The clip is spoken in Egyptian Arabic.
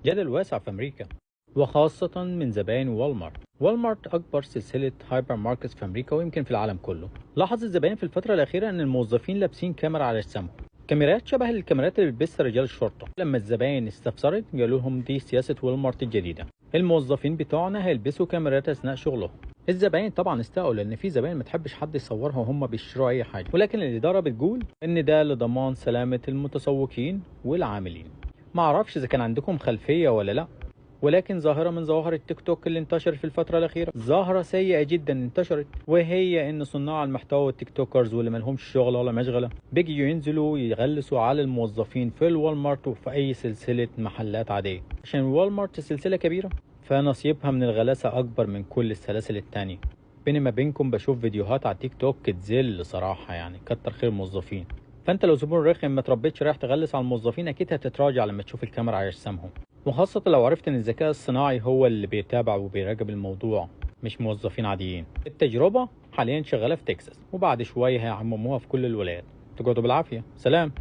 جدل واسع في أمريكا، وخاصة من زباين والمارت. والمارت أكبر سلسلة هايبر ماركت في أمريكا ويمكن في العالم كله. لاحظ الزبائن في الفترة الأخيرة أن الموظفين لابسين كاميرا على أجسامهم، كاميرات شبه الكاميرات اللي بتلبسها رجال الشرطة. لما الزباين استفسرت قالوا لهم دي سياسة والمارت الجديدة، الموظفين بتوعنا هيلبسوا كاميرات أثناء شغلهم. الزباين طبعا استاءوا لان في زباين ما تحبش حد يصورها وهم بيشتروا اي حاجة، ولكن الادارة بتقول ان ده لضمان سلامه المتسوقين والعاملين. ما اعرفش اذا كان عندكم خلفية ولا لا، ولكن ظاهره من ظواهر التيك توك اللي انتشرت في الفترة الاخيرة، ظاهره سيئه جدا انتشرت، وهي ان صناع المحتوى وال TikTokers واللي مالهمش شغل ولا مشغله بيجوا ينزلوا يغلسوا على الموظفين في الوالمارت وفي اي سلسلة محلات عادية. عشان والمارت سلسلة كبيرة فنصيبها من الغلاسة أكبر من كل السلاسل التانية. بيني ما بينكم بشوف فيديوهات على تيك توك تذل صراحة، يعني كتر خير الموظفين. فأنت لو زبون رخم ما تربيتش رايح تغلس على الموظفين أكيد هتتراجع لما تشوف الكاميرا على أجسامهم، وخاصة لو عرفت إن الذكاء الصناعي هو اللي بيتابع وبيراقب الموضوع مش موظفين عاديين. التجربة حاليا شغالة في تكساس، وبعد شوية هيعمموها في كل الولايات. تقعدوا بالعافية، سلام.